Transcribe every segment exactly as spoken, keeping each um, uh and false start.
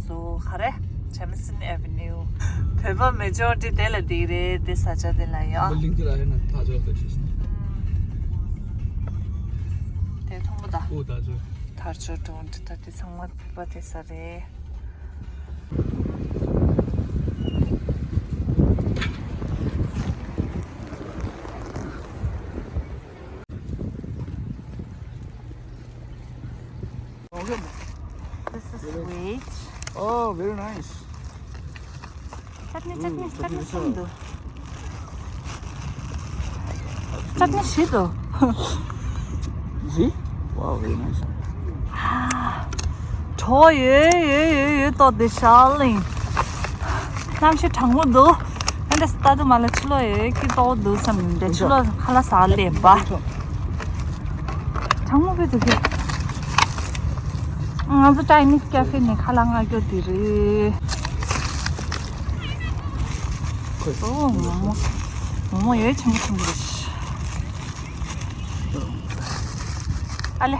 སོ་ག་རེ། Jameson Avenue། བོད་པ་མེ་ཇོ་རི་ཊི་དེ་ལ་དེ་རེད། དེ་ས་ཆ་དེ་ལ་ཡོད། Building དེ་ལ་ཡོད་ན་ཐག་ཆོད་པའི་ཆེ་སོང་། དེ་མཐོང་པོ་ད། ཨོ་ད་ཆོད། ཐག་ཆོད་འགྲོ་འདི་ད་དེ་ཚང་མ་བོད་པ་དེ་ས་རེད། This is sweet. Oh, very nice. Chutney, chutney, chutney ཞིམ་འདུག Chutney ཞིམ་འདུག See? Wow, very nice. གྲོགས་ཡོད་ཡོད་ཡོད་ཡོད་ཏོ་དེ་ཤར་ལིང་། གནམ་གཤིས་གྲང་མོ་འདུག་ཨ་འདྲ་ས་ལྟ་དུ་མ་ལ་ཕྱི་ལོགས་ཡོད་ཀི་ཏོག་འདུག་བསམ་མི་འདྲ། ཕྱི་ལོགས་ཁ་ལག་ཟ་ལེན་པ། གྲང་མོ་བོད་དུ་ཕེབས། ང་ཚོ་Chinese cafe ནས་ཁ་ལག་མངགས་རྒྱུ་དེ་རེད། ཨོ་མོག་མོག་མོག་མོག་ཡོད་ཆེན་པོ་ཆེན་པོ་རེད། ཨ་ལེ།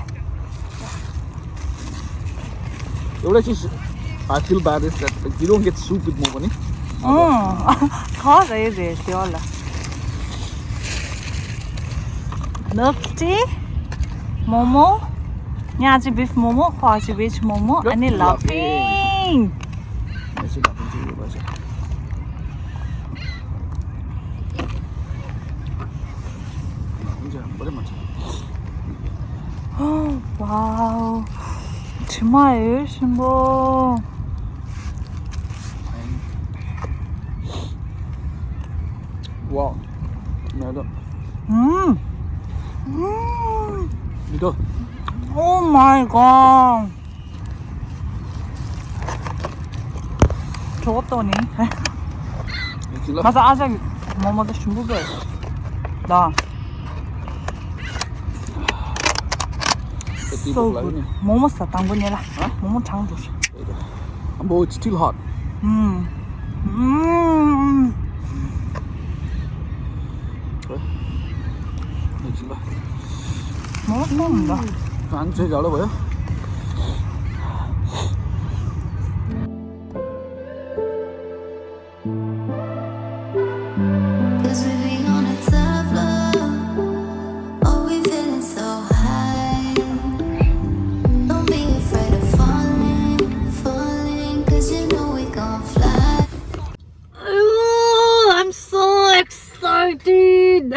The only thing I feel bad is that, like, you don't get soup with momos, ནི། ཨོ། ག་རེ་རེད་དེ་ལ། Milk tea, momo, ཉ་ཅི་beef momo, ཁོ་ཅི་veg momo, ཨ་ནི་laughing. Wow. དྲི་མ་ཡོད་ཞིམ་པོ། Wow. ནད་དོ། ཨུམ། ཨུམ། མི་དོ། Oh my god. གྲོགས་ཏོ་ནི། ཡིན་གྱི་ལ། མ་ས་ཨ་ཅག་གི་མོ་མོ་ད་ཞིམ་པོ་བས། ད། So good. མོ་མོ་ས་དང་པོ་ནས་ལ། ཧ། མོ་མོ་གྲང་འགྲོ། ཨམ་བོ། It's still hot. ཨུམ། ཨུམ། ཡིན་གྱི་ལ། མོ་མོ་ས་མི་འདྲ། གང་ཚེ་ག་ལ་བ། Cause we be on a tough love. Oh, we feeling so high. Don't be afraid of falling, falling, cause you know we gon' fly. Oh, I'm so excited.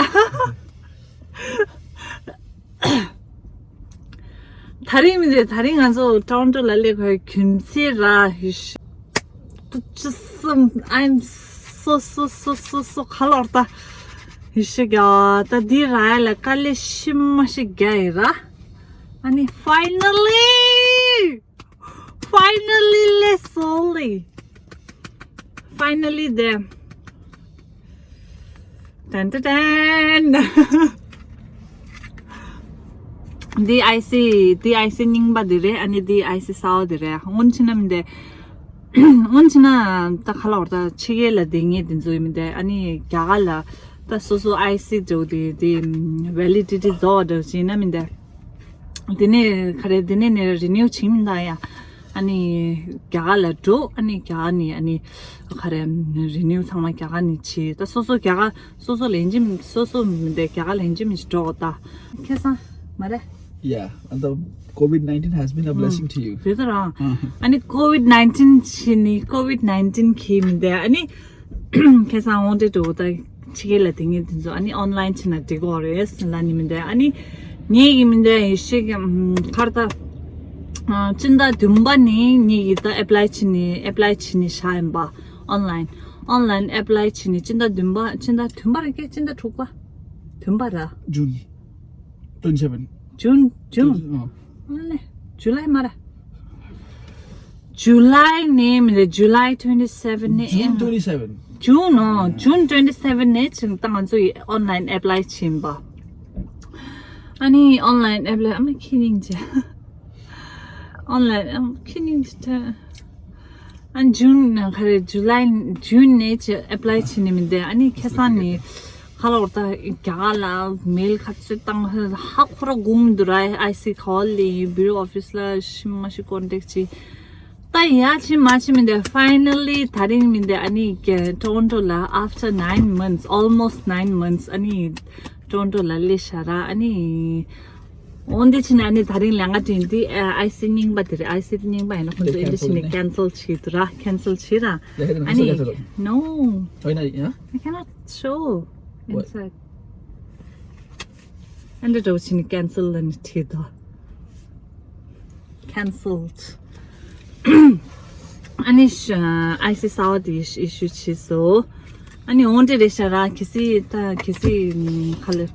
ད་རིང་མི་འདུག་ད་རིང་ང་ཚོ་ཊོ་རོན་ཊོ་ལ་སླེབས་ཁོའི་རྒྱུ་མཚན་ར་ཧི་ཤི། ཏུ་ཅི་སམ། I'm so so so so so ག་ལོར་ད་ཧི་ཤི་ག་ད་འདི་ར་ཡ་ལ་དཀའ་ལས་ཤི་མ་ཤི་རྒྱ་ཡི་ར། ཨ་ནི་finally, finally, let's slowly, finally there. ཏན་ཏན་ཏན། འདི་ཨའི་སི། འདི་ཨའི་སི་རྙིང་པ་འདི་རེད། ཨ་ནི་འདི་ཨའི་སི་གསར་པ་འདི་རེད། སྔོན་ཕྱིན་ན་མི་འདི། སྔོན་ཕྱིན་ན་ད་ག་ལ་བར་ད་ཕྱི་རྒྱལ་ལ་བསྡད་མཁན་དེ་ཚོ་ཡིན་མི་འདི། ཨ་ནི་རྒྱ་གར་ལ་ད་སོ་སོ་ཨའི་སི་འགྲོ་དེ་དེ་validity རྫོགས་འགྲོ་ཅིག་ཡིན་ན་མི་འདི། དེ་ནས་ག་རེ། དེ་ནས་ནས་renew བྱིན་མི་འདུག་ཡ། ཨ་ནི་རྒྱ་གར་ལ་འགྲོ། ཨ་ནི་རྒྱ་གར་ནས་ཨ་ནི་ག་རེ་renew ཚང་མ་རྒྱ་གར་ནས་བྱེད། ད་སོ་སོ་རྒྱ་གར་སོ་སོ་ལན་ཅིག་སོ་སོ་མི་འདི་རྒྱ་གར་ལན་ཅིག་མི་ཞིག་འགྲོ་ད། ཁེ་སང་མ་རེད། Yeah, and the COVID nineteen has been a blessing to you. དེ་ལྟར་རང་། ཨ་ནི་COVID nineteen བྱས་ནི་COVID nineteen གིས་མི་འདི་ཨ་ནི། ཁ་སང་འོང་དེ་འགྲོ་ད་ཕྱི་རྒྱལ་ལ་དེ་ངས་དེ་ཚོ་ཨ་ནི་online བྱས་ན་འགྲིག་གོ་རེད་ལ་ནི་མི་འདི། ཨ་ནི་ངས་ཀྱི་མི་འདི་ཡེ་ཤེས་ཀྱི་ཁར་ད་སྤྱི་ཟླ་བདུན་པ་ནས་ངས་ཀྱི་ད་apply བྱས་ནི་apply བྱས་ནི་བཞག་ཡིན་པ། Online, online apply བྱས་ནི་སྤྱི་ཟླ་བདུན་པ། སྤྱི་ཟླ་བདུན་པ་རེད་ཀྱི་སྤྱི་ཟླ་དྲུག་པ། བདུན་པ་ར། June twenty seven. June, June. ཨ་ལེ། July མ་ར། July ནས་མི་རེད། July twenty seven ནས། June twenty seven. June ནོ། June twenty seven ནས་ཅིང་ད་ང་ཚོ་ཡི་online apply བྱིན་པ། ཨ་ནི་online apply ཨ་མ་ཁྱི་ཉིང་ཅེ། Online ཨ་མ་ཁྱི་ཉིང་ཅེ་ད། ཨ་June ནང་ག་རེ། July, June ནས་ཅི་apply བྱེད་ནི་མི་འདུག་ཨ་ནི་ཁ་སང་ནི་ག་ལ་བར་ད་རྒྱ་གར་ལ་mail ག་ཚོད་བཏང་ཧ་ཁོ་ར་དགོངས་འདུག་ར། ཨའི་སི་ག་བ་ལས་bureau office ལ་ཤི་མ་ཤི་contact བྱེད། ད་ཡ་ཕྱིན་མ་ཕྱིན་མི་འདི་finally དེ་རིང་མི་འདི་ཨ་ནི་Toronto ལ་after nine months, almost nine months ཨ་ནི་Toronto ལ་སླེབས་ཤག་ར། ཨ་ནི་འོན་ཏེ་ཕྱིན་ཨ་ནི་དེ་རིང་ལས་ང་དྲིན་དེ་ཨ་ཨའི་སི་རྙིང་པ་དེ་རེད། ཨའི་སི་རྙིང་པ་ཡིན་ན་ཁོང་ཚོ་ཨིན་ཇི་ཕྱིན་ནས་cancel བྱེད་དུ་ར། cancel བྱེད་ར། They had to ཨ་ནི་cancel, cancel. No. Oh, you know, yeah? I cannot show. What? Inside. ཨ་འདྲ་འདྲ་བོ་བྱས་ནས་cancel ལབ་ནས་བྲིས་འདུག cancelled. ཨ་ནི་ཤ་ཨའི་སི་གསར་པ་དེ་issue བྱས་སོང་། ཨ་ནི་འོན་ཏེ་རེད་ཤག་ར། གལ་སྲིད་ད་གལ་སྲིད་ཁ་ལོ་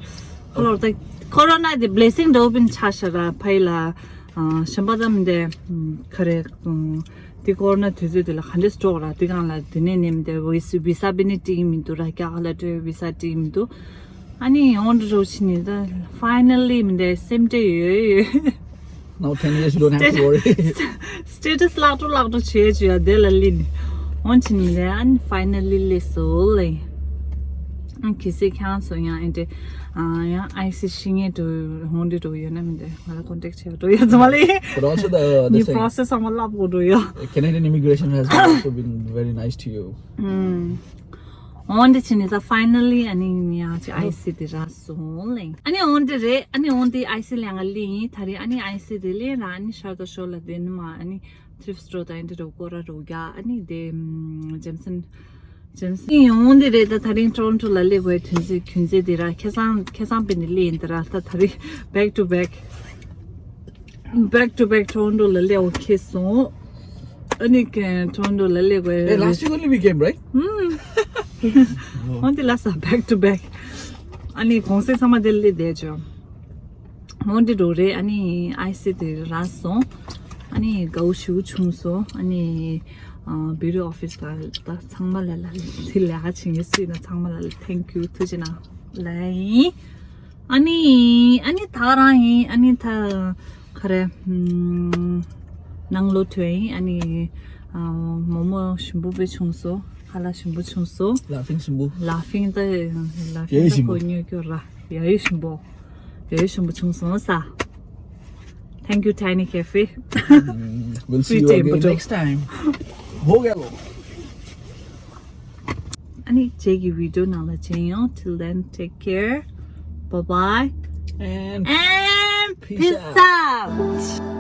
ཁ་ལོ་ད་ཁོ་རོ་ན་དེ་blessing འདྲ་བོ་བྱས་ཤག་ར། ཕ་ཡི་ལ་གཞན་པ་ད་མི་འདི་ག་རེ། དེ་ཀོ་རོ་ན་དུས་ཚོད་དེ་ལ་ག་འདྲས་སྤྲོ་ར། དེ་གང་ལ་དེ་ནས་ནས་མི་འདི་ཝི་ས་ཝི་ས་བི་ནི་སྤྲད་མི་འདུག་ར། རྒྱ་གར་ལ་སྤྲད་ཝི་ས་སྤྲད་མི་འདུག་ཨ་ནི་འོན་ཏེ་འདྲ་བོ་བྱས་ནས་ད་finally མི་འདི་སེམས་ཁྲལ་ཡོད་ཡོད། Now ten years you don't have to worry. status བརླག་འགྲོ་བརླག་འགྲོ་བྱས་བྱས་ཡ་དེ་ལ་སླེབས་ནས་འོན་ཕྱིན་མི་འདི་ཨ་ནི་finally སླེབས་སོང་ལེ། ཨ་གལ་སྲིད་ཁྱེད་རང་ཚོ་ཡང་ཨེ་འདྲ་ཡང་ཨའི་སི་ཤེས་མཁན་འདྲ་འོན་ཏེ་འདྲ་ཡོད་ན་མི་འདི་ང་ལ་contact བྱེད་འགྲོ་ཡ་ཚང་མ་ལེ། But also the, the ངའི་process ཚང་མ་བརླག་འགྲོ་ཡ། Canadian immigration has also been very nice to you. འོན་ཏེ་ཕྱིན་ནས་ད་finally ཨ་ནི་ཡང་ཅིག་ཨའི་སི་དེ་རག་སོང་ལེ། ཨ་ནི་འོན་ཏེ་རེད། ཨ་ནི་འོན་ཏེ་ཨའི་སི་ལ་ཡང་སླེབས་ཡིན། ད་རེས་ཨ་ནི་ཨའི་སི་དེ་སླེབས་ར། ཨ་ནི་ཤར་དང་ཤོར་ལ་དེ་ནི་མ་ཨ་ནི་thrift store དང་ཨེ་འདྲ་འདྲ་བོ་སྐོར་ར་འགྲོ་རྒྱུ། ཨ་ནི་དེ་ཇེམ་སན་ཇེམ་སན་ཡང་འོན་ཏེ་རེད། ད་དེ་རིང་ཊོ་རོན་ཊོ་ལ་སླེབས་དགོས་དོན་ཚིག་རྒྱུ་མཚན་དེ་ར་ཁ་སང་ཁ་སང་པ་ནས་སླེབས་ཡིན། ད་ར་ད་དེ་རིང་back to back back to back ཊོ་རོན་ཊོ་ལ་སླེབས་འོ་ཁེལ་སོང་། ཨ་ནི་ཊོ་རོན་ཊོ་ལ་སླེབས་དགོས། Hey, last week only we came, right? འོན་ཏེ་ལ་ས་back to back ཨ་ནི་གུང་སེང་ཚང་མ་དེ་སླེབས་བསྡད་བྱུང་། འོན་ཏེ་འགྲོ་རེད། ཨ་ནི་ཨའི་སི་དེ་རག་སོང་། ཨ་ནི་དགའ་བོ་ཞེ་པོ་བྱུང་སོང་། ཨ་ནི་ཨ་བི་ཡུ་ཊི་ཨོ་ཕི་སི་ལ་ད་ཚང་མ་ལ་ལ་དེ་ལས་ཀ་བྱེད་མཁན་སུ་ཡིན་ན་ཚང་མ་ལ་ལ་thank you ཐུགས་རྗེ་གནང་ལ་ཡིན། ཨ་ནི་ཨ་ནི་ད་རང་ཡིན། ཨ་ནི་ད་ག་རེ་ནང་ལོ་ཐོན་ཡིན། ཨ་ནི་མོ་མོ་ཞིམ་པོ་དཔེ་བྱུང་སོང་། ཁ་ལག་ཞིམ་པོ་བྱུང་སོང་། ལ་ཕིང་ཞིམ་པོ། ལ་ཕིང་ད་ལ་ཕིང་ད་ཁོ་ཉོས་སྐྱོར་ར་ཡ་ཡོད་ཞིམ་པོ། ཡ་ཡོད་ཞིམ་པོ་བྱུང་སོང་ས། Thank you, Tiny Cafe. We'll see you again next time. ཨ་ནི་རྗེས་ཀྱི་བི་ཌི་ཡོ་ནང་ལ་མཇལ་ཡོང་། Till then, take care. Bye bye. And peace out.